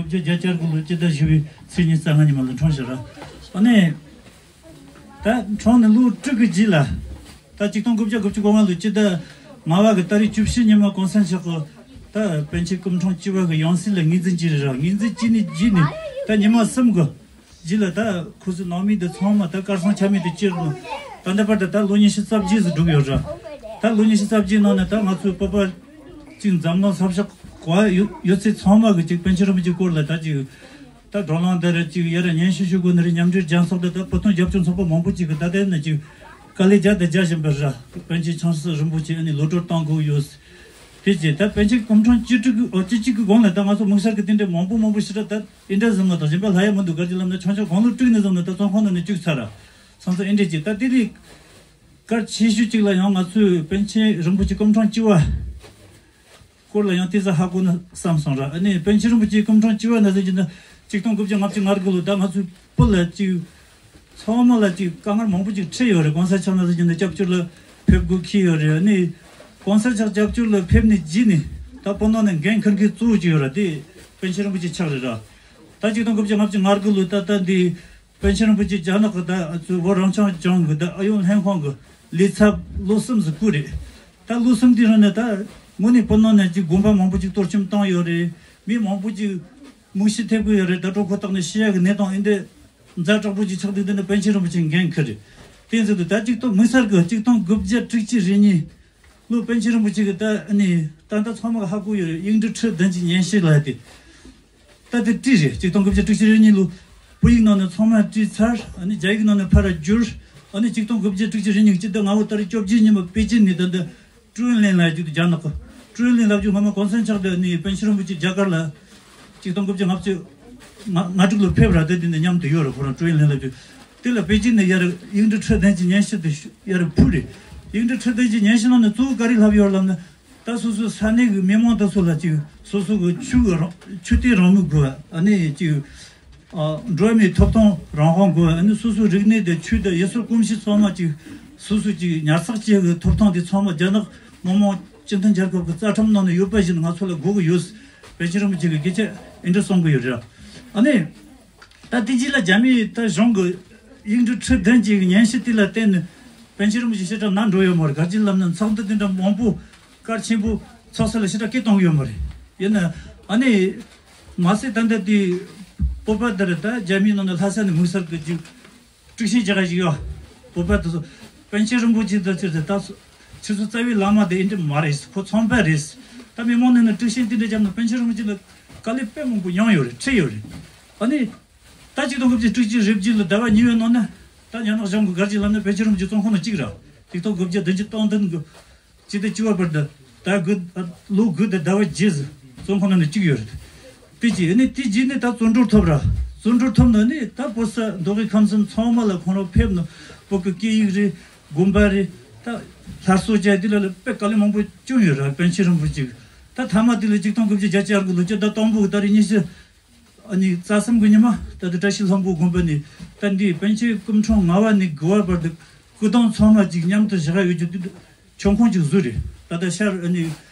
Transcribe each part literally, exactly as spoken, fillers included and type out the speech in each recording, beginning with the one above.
བརྒྱ་བརྒྱད་ཅུ་གྱ་དགུ་ལོའི་སྤྱི་ཟླ་བཞི་པའི་ཚེས་ཉི་ཤུ་རྩ་ལྔ་ཉིན་མོ་ལ་འཁྲུངས་ཤག་ར། ཨ་ནི། ད་འཁྲུངས་ནས་ལོ་དྲུག་གི་རྗེས་ལ། ད་ཆིག་སྟོང་དགུ་བརྒྱ་དགུ་བཅུ་གོ་ལྔ་ལོའི་སྤྱི་ཟླ་ལྔ་པ་གི་ཏ་རིག་བཅུ་བཞི་ཉིན་མོ་གོང་ས་མཆོག་གི་ད་པཎ་ཆེན་སྐུ་ཕྲེང་བཅུ་པ་གི་ཡང་སྲིད་ལ་ངོས་འཛིན་བྱས་རེད་ར། ངོས་འཛིན་བྱས་ནས་རྗེས་ནས་ད་ཉི་མ་གསུམ་གི་རྗེས་ལ་ད་ཁོ་ཚོའི་ནང་མི་འདི་ཚང་མ་ད་གར་སོང་ཆ་མེད་དུ་གྱུར་ནས། ད་ལྟ་བར་དུ་ད་ལོ་ཉི་ཤུ་རྩ་བརྒྱད་ཙམ་འགྲོ་གི་ཡོད་ར། ད་ལོ་ཉི་ཤུ་རྩ་བརྒྱད་ནང་ནས་ད་ང་ཚོའི་བོད་པ་གཅིག་འཛམ་གླིང་ས་ཕྱོགས་ག་ཡོད་ཡོད་ཚད་ཚང་མ་གི་གཅིག་པཎ་ཆེན་རིན་པོ་ཆེའི་སྐོར་ལ་ད་ཅིག་ད་བགྲོ་གླེང་འདི་ར་ཅིག་ཡ་ར་སྙན་ཞུ་ཞུ་དགོས་ནི་རེད། མཉམ་འབྲེལ་རྒྱལ་ཚོགས་དང་ད་བོད་དོན་རྒྱབ་སྐྱོར་ཚོགས་པ་མང་པོ་ཅིག་གི་ད་ལྟའི་ནས་ཅིག་དཀའ་ལས་རྒྱག་དང་རྒྱག་བཞིན་པ་ར། པཎ་ཆེན་ཆང་ས་རིན་པོ་ཆེ་ཨ་ནི་གློད་གྲོལ་བཏང་དགོས་ཡོད། དེ་རྗེས་ད་པཎ་ཆེན་སྐུ་ཕྲེང་བཅུ་དྲུག་གི་ཨོ་བཅུ་གཅིག་གི་གོང་ལ་ད་ང་ཚོ་དམིགས་བསལ་གྱི་དེ་འདྲའི་མང་པོ་མང་པོ་ཞེ་དྲག་ད་ཨིན་དྲ་ཟིན་མ་ཐག་གཞན་པ་ལྷ་ཡ་མི་འདུག་ག་རེ་ལབ་ན་ཆུང་ཆུང་དགུང་ལོ་དྲུག་ནས་བཟུང་ནས་ད་བཙོན་ཁང་ནང་ནས་བཅུག་ཚར་ར། སོང་ཙང་ཨིན་དྲ་གྱི་ད་དེ་ལས་གལ་ཆེ་ཤོས་གཅིག་ལ་ཡང་ང་ཚོས་པཎ་ཆེན་རིན་པོ་ཆེ་སྐུ་ཕྲེང་བཅུ་པ་སྐོར་ལ་ཡང་ཏོག་ཙམ་ཧ་གོ་ན་བསམ་སོང་ར། ཨ་ནི་པཎ་ཆེན་རིན་པོ་ཆེ་སྐུ་ཕྲེང་བཅུ་པ་ན་ཟེར་གྱི་ན་ཆིག་སྟོང་དགུ་བརྒྱ་ལྔ་བཅུ་ང་དགུ་ལོ་ད་ང་ཚོའི་བོད་ལ་ཅིག་ཚང་མ་ལ་ཅིག་དཀའ་ངལ་མང་པོ་ཅིག་འཕྲད་ཡོད་རེད། གོང་ས་མཆོག་ན་ཟེར་གྱི་ན་སྐྱབས་བཅོལ་ལ་ཕེབས་དགོས་ཁེལ་ཡོད་རེད། ཨ་ནི་གོང་ས་མཆོག་སྐྱབས་བཅོལ་ལ་ཕེབས་ནས་རྗེས་ནས་ད་བོད་ནང་ནས་འགན་འཁུར་མཁན་གཙོ་བོ་ཅིག་ཡོད་ར། དེ་པཎ་ཆེན་རིན་པོ་ཆེ་ཆགས་རེད་ར། ད་ཆིག་སྟོང་དགུ་བརྒྱ་ལྔ་བཅུ་ང་དགུ་ལོ་ད་ལྟ་འདི་པཎ་ཆེན་རིན་པོ་ཆེ་རྒྱ་ནག་གི་ད་ཨ་ཚོ་བོད་རང་སྐྱོང་ལྗོངས་གི་ད་ཨུ་ཡོན་ལྷན་ཁང་གི་ལས་ཚབ་ལོ་གསུམ་ཙམ་བསྐོས་རེད། ད་ལོ་གསུམ་དེའི་རིང་ནས་ད་དངོས་གནས་བོད་ནང་ནས་ཅིག་དགོན་པ་མང་པོ་ཅིག་གཏོར་བཅོམ་བཏང་ཡོད་རེད། མི་མང་པོ་ཅིག་མུ་ཤི་ཐེབས་ཀྱི་ཡོད་རེད། ད་དྲོ་ཁོ་ཐག་ནས་ཤི་ཡ་གི་གནས་སྟངས་ཨེ་འདྲ་ཛ་དྲག་པོ་ཅིག་ཆགས་དུས་དེ་ནས་པཎ་ཆེན་རིན་པོ་ཆེ་འགན་འཁུར་རེད། དེ་ཚོ་ད་ད་ཅིག་ཏུ་དམིགས་བསལ་གྱི་ཆིག་སྟོང་དགུ་བརྒྱ་དྲུག་ཅུ་རེ་གཉིས་ལོ་པཎ་ཆེན་རིན་པོ་ཆེ་གི་ད་ཨ་ནི་ད་ལྟ་ཚང་མ་གི་ཧ་གོ་ཡོད་རེད། ཡིག་འབྲུ་ཁྲི་བདུན་གྱི་སྙན་ཞུ་ལ་དེ། ད་དེ་བྲིས་རེད། ཆིག་སྟོང་དགུ་བརྒྱ་དྲུག་ཅུ་རེ་གཉིས་ལོ་བོད་ཡིག་ནང་ནས་ཚང་མ་བྲིས་ཚར། ཨ་ནི་རྒྱ་ཡིག་ནང་ནས་ཕར་བསྒྱུར། ཨ་ནི་ཆིག་སྟོང་དགུ་བརྒྱ་དྲུག་ཅུ་རེ་གཉིས་ཀྱི་ཟླ་ལྔ་པའི་ཏ་རིག་བཅོ་བརྒྱད་ཉིན་མོ་པེ་ཅིན་ནས་ད་ལྟ་ཀྲུའུ་ཨིན་ལན་ལ་བརྒྱུད་དུ་རྒྱ་ནག་གི་ཀྲུའུ་ཨིན་ལན་ལ་བརྒྱུད། སྔ་མ་གོང་ས་མཆོག་དེ་ནི་པཎ་ཆེན་རིན་པོ་ཆེ་རྒྱ་གར་ལ་ཆིག་སྟོང་དགུ་བརྒྱ་ལྔ་བཅུ་ང་ང་དྲུག་ལོ་ཕེབས་ར། དེ་དེ་ནས་མཉམ་དུ་ཡོད་ར། ཁོ་རང་ཀྲུའུ་ཨིན་ལན་ལ་བརྒྱུད། དེ་ལ་པེ་ཅིན་ནས་ཡར་ཡིག་འབྲུ་ཁྲི་བདུན་གྱི་སྙན་ཞུ་དེ་ཡར་ཕུལ་རེད། ཡིག་འབྲུ་ཁྲི་བདུན་གྱི་སྙན་ཞུ་ནང་ནས་གཙོ་བོ་ག་རེ་ལྷག་ཡོད་ལབ་ན། ད་སོ་སོའི་ས་གནས་ཀྱི་མི་མང་དེ་ཚོ་ལ་ཅིག་སོ་སོ་གི་ཆོས་ཀྱི་རང་ཆོས་དད་རང་མོས་དགོས། ཨ་ནི་ཅིག་ཨ་འགྲོ་བ་མིའི་ཐོབ་ཐང་རང་དབང་དགོས། ཨ་ནི་སོ་སོའི་རིག་གནས་དང་ཆོས་དང་ཡུལ་སྲོལ་གོམས་གཤིས་ཚང་མ་ཅིག་སོ་སོ་ཅིག་ཉར་ཚགས་བྱེད་ཀྱི་ཐོབ་ཐང་དེ་ཚང་མ་རྒྱ་ནག་མི་དམངས་སྤྱི་མཐུན་རྒྱལ་ཁབ་ཀྱི་རྩ་ཁྲིམས་ནང་ནས་ཡོད་པ་བཞིན་ང་ཚོ་ལ་དགོས་ཀྱི་ཡོད། པཎ་ཆེན་རིན་པོ་ཆེ་གིས་སྐད་ཆ་ཨེ་འདྲ་གསུང་གི་ཡོད་རེད། ཨ་ནི། ད་དེ་རྗེས་ལ་རྒྱ་མིའི་ད་གཞུང་གི་ཡིག་འབྲུ་ཁྲི་བདུན་གྱི་སྙན་ཞུ་དེ་ལ་བརྟེན་ནས་པཎ་ཆེན་རིན་པོ་ཆེ་ཞེ་དྲག་ནར་འགྲོ་ཡོད་མ་རེད། ག་ཅི་ལབ་ན་ཚོགས་འདུ་དེ་འདྲ་མང་པོ་གལ་ཆེན་པོ་ཚོགས་ས་ལ་ཞེ་དྲག་སྐད་གཏོང་གི་ཡོད་མ་རེད། ཡིན་ན་ཨ་ནི་མ་ཟད་ད་ལྟ་དེ་བོད་པ་དེར་ད་རྒྱ་མིའི་ནང་ནས་ལྷ་ས་ནས་དམིགས་བསལ་གྱི་ཅིག་དཀྲུག་ཤིང་རྒྱག་ག་ཅིག་ཡོད། བོད་པ་དེ་ཚོ་པཎ་ཆེན་རིན་པོ་ཆེ་དང་ཅིག་ད་ཁྱེད་ཚོ་རྩ་བའི་བླ་མ་དེ་ཨེ་འདྲ་མ་རེད། ཁོ་ཚོང་པ་རེད། ད་མི་མང་ནས་ནི་དཀྲུག་ཤིང་དེ་འདྲ་བརྒྱབ་ན་པཎ་ཆེན་རིན་པོ་ཆེ་ལ་དཀའ་ལས་དཔེ་མང་པོ་མྱངས་ཡོད་རེད། འཕྲད་ཡོད་རེད། ཨ་ནི། ད་ཆིག་སྟོང་དགུ་བརྒྱ་དྲུག་ཅུ་རེ་བརྒྱད་ལོ་ཟླ་བ་གཉིས་པའི་ནང་ན་ད་རྒྱ་ནག་གཞུང་གིས་ག་རེ་ཅིག་ལབ་ན་པཎ་ཆེན་རིན་པོ་ཆེ་བཙོན་ཁང་ནང་བཅུག་ར། ཆིག་སྟོང་དགུ་བརྒྱ་བདུན་ཅུ་དོན་བདུན་གྱི་སྤྱི་ཟླ་བཅུ་པ་བར་དུ་ཟླ་དགུ་ལོ་དགུ་དང་ཟླ་བ་བརྒྱད་ཙམ་བཙོན་ཁང་ནང་ནས་བཅུག་ཡོད་རེད། དེ་རྗེས་ནི་དེ་རྗེས་ནི་ད་བཙོན་གྲོལ་ཐོབ་ར། བཙོན་གྲོལ་ཐོབ་ནས་ནི་ད་བོད་ས་མདོ་དབུས་ཁམས་གསུམ་ཚང་མ་ལ་ཁོང་རང་ཕེབས་ནས་བོད་ཀྱི་སྐད་ཡིག་རེད། དགོན་པ་རེད། ད་སླར་གསོ་བྱས་དེ་ལ་ལ་དཔེ་དཀའ་ལས་མང་པོ་བསྐྱོན་ཡོད་ར། པཎ་ཆེན་རིན་པོ་ཆེ་གིས་ད་མཐའ་མ་དེ་ལ་ཆིག་སྟོང་དགུ་བརྒྱ་བརྒྱད་ཅུ་གྱ་དགུ་ལོ་སྤྱི་ཟླ་དང་པོ་གི་ཏ་རིག་ཉི་ཤུ་ཨ་ནི་རྩ་གསུམ་གྱི་ཉི་མ་ད་ལྟ་བཀྲ་ཤིས་ལྷུན་པོ་དགོན་པ་ནས་ད་འདི་པཎ་ཆེན་སྐུ་ཕྲེང་ལྔ་པ་ནས་དགུ་པ་བར་དུ་སྐུ་ཐང་ཚང་མ་ཅིག་མཉམ་དུ་བཞག་ཡོད་རྒྱུ་དེ་མཆོད་ཁང་ཅིག་བཟོས་རེད། ད་ལྟ་ཤར་ཨ་ནི་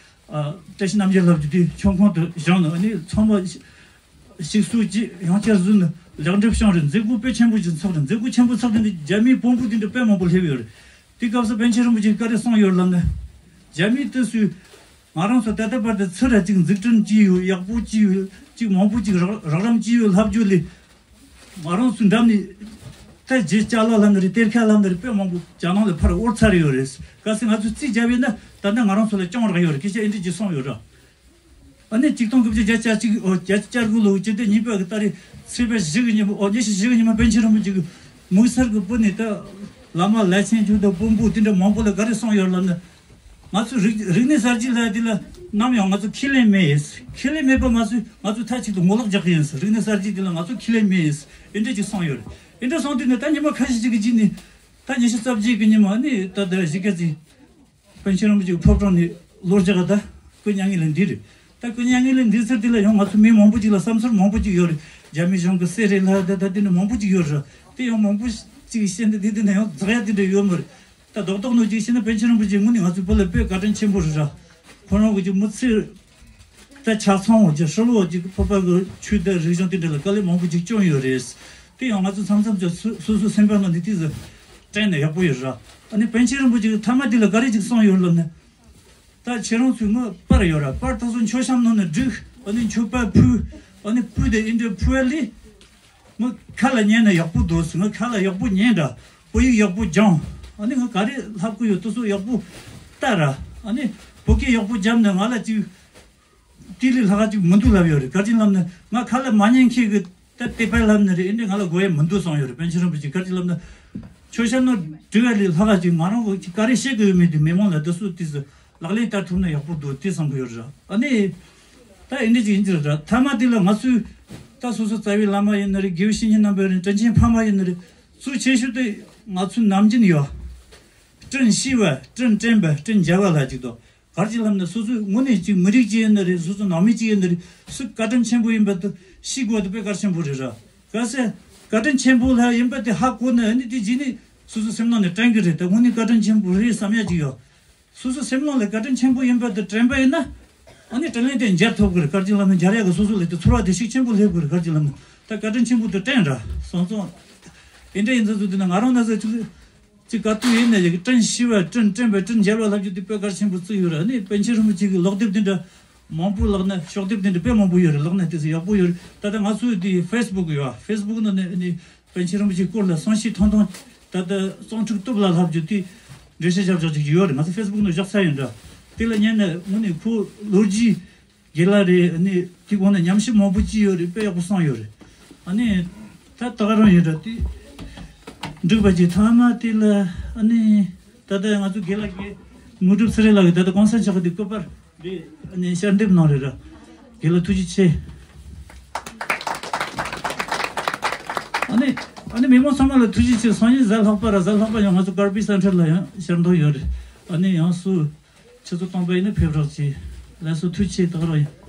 ཨ་བཀྲ་ཤིས་རྣམ་རྒྱལ་ལགས་ཀྱིས་དེ་མཆོད་ཁང་དུ་བཞེངས་ནས་ཨ་ནི་ཚང་མ་ཞིག་གསོ་ཅིག་ཡང་བསྐྱར་བཟོས་ནས་ལེགས་འགྲུབ་བྱུང་རེད། མཛད་སྒོ་དཔེ་ཆེན་པོ་ཅིག་ཚོགས་རེད། མཛད་སྒོ་ཆེན་པོ་ཚོགས་དེ་འདི་རྒྱ་མིའི་དཔོན་པོ་དེ་འདྲ་དཔེ་མང་པོ་སླེབས་ཡོད་རེད། དེ་སྐབས་སུ་པཎ་ཆེན་རིན་པོ་ཆེས་བཀའ་དྲིན་བསམ་ཡོད་ལབ་ན། རྒྱ་མིའི་དུས་སུ་ང་རང་ཚོ་ད་ལྟ་བར་དུ་ཚུར་ར་ཅིག་འཛུགས་སྐྲུན་བྱས་ཡོད། ཡག་པོ་བྱས་ཡོད། ཅིག་མང་པོ་ཅིག་རགས་རགས་རིམ་བྱས་ཡོད་ལབ་རྒྱུ་ལས། ང་རང་ཚོའི་འགྲམ་ནས་ད་རྗེ་ཅ་ལག་ལབ་ན་རེད། གཏེར་ཁ་ལབ་ན་རེད། དཔེ་མང་པོ་རྒྱ་ནག་ལ་ཕར་དབོར་ཚར་ཡོད་རེད། གལ་སྲིད་ང་ཚོས་རྩིས་བརྒྱབ་ཡོད་ན་ད་ལྟ་ང་རང་ཚོ་ལ་རྐྱང་རག་ཡོད་རེད། སྐད་ཆ་ཨེ་འདྲ་ཅིག་གསུངས་ཡོད་ར། ཨ་ནི་ཆིག་སྟོང་དགུ་བརྒྱ་བརྒྱད་ཅུ་གྱ་གཅིག་ཨོ་བརྒྱད་ཅུ་གྱ་དགུ་ལོའི་སྤྱི་ཟླ་གཉིས་པ་གི་ཏ་རིག་ཚེས་པ་བཞི་གི་ཉིན་མོ་ཨོ་ཉི་ཤུ་བཞི་གི་ཉིན་མོ་པཎ་ཆེན་རིན་པོ་ཆེ་གིས་དམིགས་བསལ་གྱི་བོད་ནས་ད་བླ་མ་བླ་ཆེན་ཚོ་དང་དཔོན་པོ་དེ་འདྲ་མང་པོ་ལ་ག་རེ་གསུངས་ཡོད་ལབ་ན། ང་ཚོ་རིག་རིག་གནས་གསར་བརྗེ་ལབ་དེ་ལ་ནམ་ཡང་ང་ཚོ་ཁས་ལེན་མེད། ཁས་ལེན་མེད་པ་མ་ཟད་ང་ཚོ་མཐའ་གཅིག་ཏུ་ངོ་ལོག་རྒྱག་གི་ཡིན། རིག་གནས་གསར་བརྗེ་དེ་ལ་ང་ཚོ་ཁས་ལེན་མེད། ཨེ་འདྲ་ཅིག་གསུངས་ཡོད་རེད། ཨེ་འདྲ་གསུངས་དུས་ནས་ད་ཉི་མ་ཁ་ཤས་ཤིག་གི་རྗེས་ནས་ད་ཉི་ཤུ་རྩ་བརྒྱད་གི་ཉིན་མོ་ཨ་ནི་ད་ད་གཞིས་ཀ་རྩེ། པཎ་ཆེན་རིན་པོ་ཆེ་ཕོ་བྲང་ནས་ལོ་རྒྱག་ག་ད་སྐུ་མྱ་ངན་ལས་འདས་རེད། ད་སྐུ་མྱ་ངན་ལས་འདས་ཚར་དེ་ལ་ཡང་ང་ཚོ་མི་མང་པོ་ཅིག་ལ་བསམ་ཚུལ་མང་པོ་ཅིག་ཡོད་རེད། རྒྱ་མི་གཞུང་གི་སྲིད་རེད་ལབ་ད་ད་དེ་འདྲ་མང་པོ་ཅིག་ཡོད་རེད། དེ་ཡང་མང་པོ་ཅིག་བཤད་ན་དེ་དེ་ན་ཡང་རྫོགས་ཡ་དེ་འདྲ་ཡོད་མ་རེད། ད་རྡོག་རྡོག་ནང་ཅིག་བཤད་ན་པཎ་ཆེན་རིན་པོ་ཆེ་དངོས་གནས་ང་ཚོའི་བོད་ལ་དཔེ་བཀའ་དྲིན་ཆེན་པོ་རེད་ར། ཁོ་རང་གི་ཅིག་མི་ཚེ་ ད་ཆ་ཚང་བ་ཅིག་ཧྲིལ་བོ་ཅིག་བོད་པ་གི་ཆོས་དད་རིག་གཞུང་དེ་འདྲ་ལ་དཀའ་ལས་མང་པོ་ཅིག་བསྐྱོན་ཡོད་རེད། དེ་ཡང་ང་ཚོ་མཚམས་མཚམས་ཅིག་སོ་སོ་སོ་སེམས་པ་ནང་ནས་དེ་ཚོ་དྲན་ནས་ཡག་པོ་ཡོད་ར། ཨ་ནི་པཎ་ཆེན་རིན་པོ་ཆེ་གི་ཐ་མ་དེ་ལ་ག་རེ་ཅིག་གསུངས་ཡོད་ལབ་ན། ད་ཁྱེད་རང་ཚོས་ངའི་པར་ཡོད་ར། པར་དེ་ཚོ་མཆོད་བཤམས་ནང་ནས་བསྒྲིགས། ཨ་ནི་མཆོད་པ་ཕུལ། ཨ་ནི་ཕུལ་དེ་ཨིན་དྲ་ཕུལ་བ་ལས། ངའི་ཁ་ལ་ཉན་ན་ཡག་པོ་འདུག་ཟེར། ངའི་ཁ་ལ་ཡག་པོ་ཉན་འདྲ། བོད་ཡིག་ཡག་པོ་སྦྱངས། ཨ་ནི་ང་ག་རེ་ལྷབ་ཀྱི་ཡོད་དེ་ཚོ་ཡག་པོ་ལྟ་ར། ཨ་ནི་བོད་སྐད་ཡག་པོ་བརྒྱབ་ནས་ང་ལ་ཅིག་དེ་ལས་ལྷག་ཅིག་མི་འདུག་ལབ་ཡོད་རེད། ག་རེ་ལབ་ན་ང་ཁ་ལ་མ་ཉན་མཁན་གྱི་ད་དེ་པར་ལབ་ནི་རེད། ཨིན་དྲ་ང་ལ་དགོས་ཡ་མི་འདུག་གསུངས་ཡོད་རེད། པཎ་ཆེན་རིན་པོ་ཆེ་ག་རེ་ལབ་ན། མཆོད་བཤམས་ནང་བསྒྲིགས་ཡ་ལས་ལྷག་ཅིག་ང་རང་གི་ག་རེ་བཤད་ཀྱི་ཡོད་མེད་དེ་མི་མང་ལ་དེ་ཚོ་དེ་ཚོ་ལག་ལེན་བསྟར་ཐུབ་ན་ཡག་པོ་འདུག་དེ་བསམ་གྱི་ཡོད་རེད། ཨ་ནི་ད་ཨིན་དྲ་ཅིག་ཡིན་གྱི་རེད། ཐ་མ་དེ་ལ་ང་ཚོས་ད་སོ་སོ་རྩ་བའི་བླ་མ་ཡིན་ནི་རེད། དགེ་བའི་བཤེས་གཉེན་རྣམ་པ་ཡིན་ནི་རེད། དྲིན་ཆེན་ཕ་མ་ཡིན་ནི་རེད། གཙོ་ཆེ་ཤོས་དེ་ང་ཚོའི་ནམ་རྒྱུན་ཡོད། དྲིན་ཤེས་པ། དྲིན་དྲན་པ། དྲིན་འཇལ་བ་ལ་ཅིག་དང་། ག་རེ་ཅིག་ལབ་ན་སོ་སོའི་དངོས་གནས་ཅིག་མི་རིགས་ཅིག་ཡིན་ནི་རེད། སོ་སོ་ནང་མི་ཅིག་ཡིན་ནི་རེད། སུ་བཀའ་དྲིན་ཆེན་པོ་ཡིན་པ་དེ་ཤེས་དགོས་པ་དེ་དཔེ་གལ་ཆེན་པོ་རེད་ར། གལ་སྲིད་བཀའ་དྲིན་ཆེན་པོ་ལ་ཡིན་པ་དེ་ཧ་གོ་ན་ཨ་ནི་དེ་རྗེས་ནས་སོ་སོ་སེམས་ནང་ནས་དྲན་གི་རེད། ད་དངོས་གནས་བཀའ་དྲིན་ཆེན་པོ་རེད་བསམ་ཡ་ཅིག་ཡོད། སོ་སོ་སེམས་ནང་ལ་བཀའ་དྲིན་ཆེན་པོ་ཡིན་པ་དེ་དྲན་པ་ཡིན་ན། ཨ་ནི་དྲིན་ལན་དེ་འཇལ་ཐུབ་གི་རེད། ག་རེ་ཅིག་ལབ་ན་འཇལ་ཡ་གི་སོ་སོ་ལ་དེ་ཚོར་བ་དེ་ཤུགས་ཆེན་པོ་སླེབས་གི་རེད། ག་རེ་ཅིག་ལབ་ན་ད་བཀའ་དྲིན་ཆེན་པོ་དེ་དྲན་ར་སོང་ཙང་། དེ་འདྲ་ཡིན་ཙང་ཚོ་དེ་ན་ང་རང་ན་ཚོ་ཅིག་ཅིག་ག་དུས་ཡིན་ན་ཡང་དྲིན་ཤེས་པ། དྲིན་དྲན་པ། དྲིན་འཇལ་བ་ལབ་རྒྱུ་དེ་དཔེ་གལ་ཆེན་པོ་བརྩི་ཡོད་ར། ཨ་ནི་པཎ་ཆེན་རིན་པོ་ཆེ་གི་ཀློག་དེབ་དེ་འདྲ་མང་པོ་བཀླགས་ན། ཤོག་དེབ་དེ་འདྲ་དཔེ་མང་པོ་ཡོད་རེད། བཀླགས་ན་དེ་ཚོ་ཡག་པོ་ཡོད་རེད། ད་ལྟ་ང་ཚོའི་དེ་ཕེ་སི་བུག་ཡོད། ཕེ་སི་བུག་ནང་ནས་ཨ་ནི་པཎ་ཆེན་རིན་པོ་ཆེའི་སྐོར་ལ་གསུང་བཤད་ཐུང་ཐུང་། ད་ལྟ་གཙང་ཕྲུག་སྟོབས་ལ་ལྷབ་རྒྱུ་དེ་འགྲེལ་བཤད་བརྒྱབ་བཞག་ཅིག་ཡོད་རེད། ང་ཚོ་ཕེ་སི་བུག་ནང་བཞག་ཚར་ཡོད་འདྲ། དེ་ལ་ཉན་ན་དངོས་གནས་ཁོ་ལོ་རྒྱུས་རྒན་ལགས་རེད། ཨ་ནི་དེ་གོང་ན་ཉམས་ཞིབ་མང་པོ་བྱས་ཡོད་རེད། དཔེ་ཡག་པོ་གསུངས་ཡོད་རེད། ཨ་ནི་ད་ད་ག་རང་ཡིན་འདྲ་དེ་འགྲིག་པ་ཅིག་ཐ་མ་དེ་ལ། ཨ་ནི་ད་ལྟ་ང་ཚོ་རྒན་ལགས་ཀྱིས་དངོས་གྲུབ་ཚེ་རིང་ལགས་ཀྱིས་ད་ལྟ་གོང་ས་མཆོག་གི་དེ་སྐུ་པར་རེད། ཨ་ནི་ཞལ་འདེབས་གནང་རེད་ར། རྒན་ལགས་ཐུགས་རྗེ་ཆེ། ཨ་ནི་ཨ་ནི་མི་མང་ཚང་མ་ལ་ཐུགས་རྗེ་ཆེ། སང་ཉིན་གཟའ་ལྷག་པ་ར། གཟའ་ལྷག་པ་ཡང་ང་ཚོ་དཀར་སྦིས་སེན་ཊར་ལ་ཡང་ཞལ་འདོན་ཡོད་རེད། ཨ་ནི་ཡང་སུ་ཆུ་ཚོད་སྟོང་པ་ཡིན་ན་ཕེབས་རོགས་གྱིས། ལགས་སོ། ཐུགས་རྗེ་ཆེ། ད་ག་རང་ཡིན།